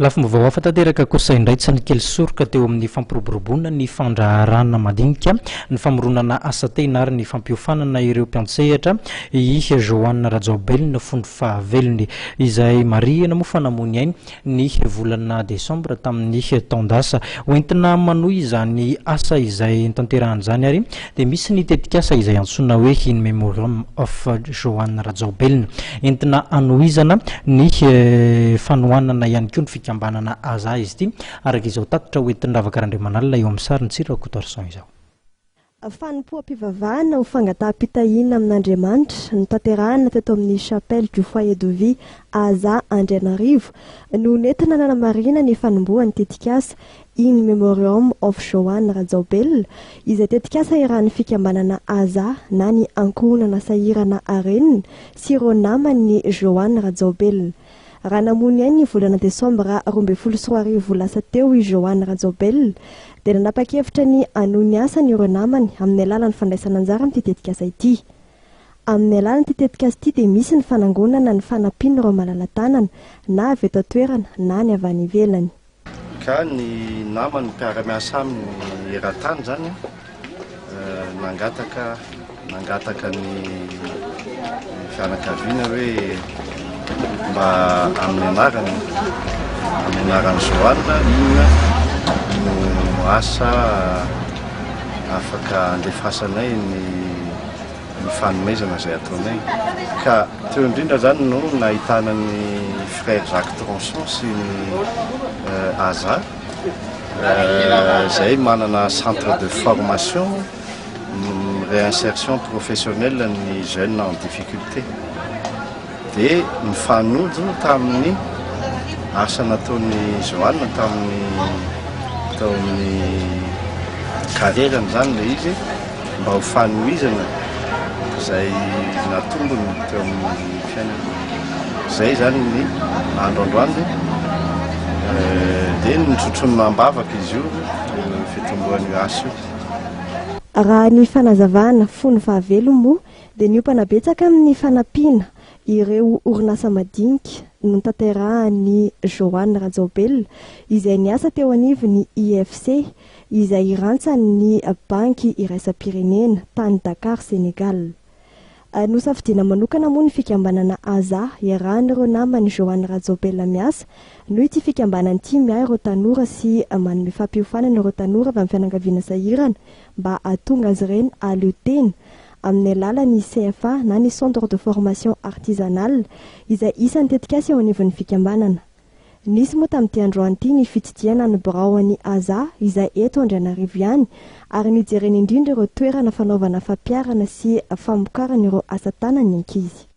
Lafim-baovao hafa tanteraka kosa indray, tsy nikely soroka teo amin'ny fampiroboroboana ny fandraharahana madinika, ny famoronana asa tena ary ny fampiofanana ireo mpiantsehatra i Joan Rajaobelina fony fahavelony, izay marihina moa fa namoy ny ainy ny volana desambra tamin'ny taon-dasa. Hoentina manohy izany asa izay notanterahany izany ary dia misy ny tetikasa izay antsoina hoe In Memoriam of Joan Rajaobelina. Entina hanohizana ny fanohanana ihany koa ny fikambanana Aza izy ity, araka izao tatitra hoentin'i Ravaka Randriamanalina eo amin'ny sarin'i Tsiry Rakotoarison izao. Fanompoam-pivavahana ho fangataham-pitahiana amin'Andriamanitra notanterahina teto amin'ny Chapelle du Foyer de Vie Aza Andrianarivo no nentina nanamarihina ny fanombohan'ny tetikasa In Memoriam of Joan Rajaobelina izay tetikasa iarahan'ny fikambanana Aza na ny Ankohonana Sahirana Arenina sy ireo namany Joan Rajaobelina. Raha namoy ny ainy ny volana desambra 2012 lasa teo i Joan Rajaobelina dia nanapa-kevitra ny hanohy ny asany ireo namany amin'ny alalan'ny fandraisana anjara amin'ity tetikasa ity. Amin'ny alalan'ity tetikasa ity dia misy ny fanangonana ny fanampian'ireo malala-tanana na avy eto an-toerana na ny avy any ivelany. Ka ny namany mpiara-miasa aminy eran-tany izany nangataka nangataka ny fianakaviana hoe mba amin'ny anarany amin'ny anaran'i Joanne inona no asa afaka andefasanay ny ny fanomezana izay ataonay. Ka teo indrindra izany no nahitana ny Frère Jacques Tronchon sy ny Aza izay manana centre de formation réinsertion professionnelle ny jeunes en difficulté. Dia nifanojo tamin'ny asa nataon'i Joanne tamin'ny tao amin'ny carrière-ny izany ilay izy mba ho fanohizana izay natombony teo amin'ny fiainana. Izay izany ny andro androany dia notrotroina am-bavaka izy io fitomboan'io asa io. Raha ny fanazavana fony fahavelony moa dia niompana betsaka amin'ny fanampiana ireo orinasa madinika notanterahan'i Joan Rajaobelina izay niasa teo anivon'ny IFC izay rantsan'ny Banky iraisam-pirenena tany Dakar Sénégal. Nosafidiana manokana moa ny fikambanana Aza iarahan'ireo naman'i Joan Rajaobelina miasa noho ity fikambanana ity miahy ireo tanora sy manome fampiofanana ireo tanora avy amin'ny fianakaviana sahirana mba hahatonga azy ireny hahaleo tena amin'ny alalan'ny CFA na ny Centre de Formation Artisanale izay isan'ny tetikasa eo anivon'ny fikambanana. Nisy moa tamin'ity androany ity ny fitsidihana ny biraon'ny Aza izay eto Andrianarivo ihany ary nijerena indrindra ireo toerana fanaovana fampiharana sy famokarana ireo asa tanan'ny ankizy.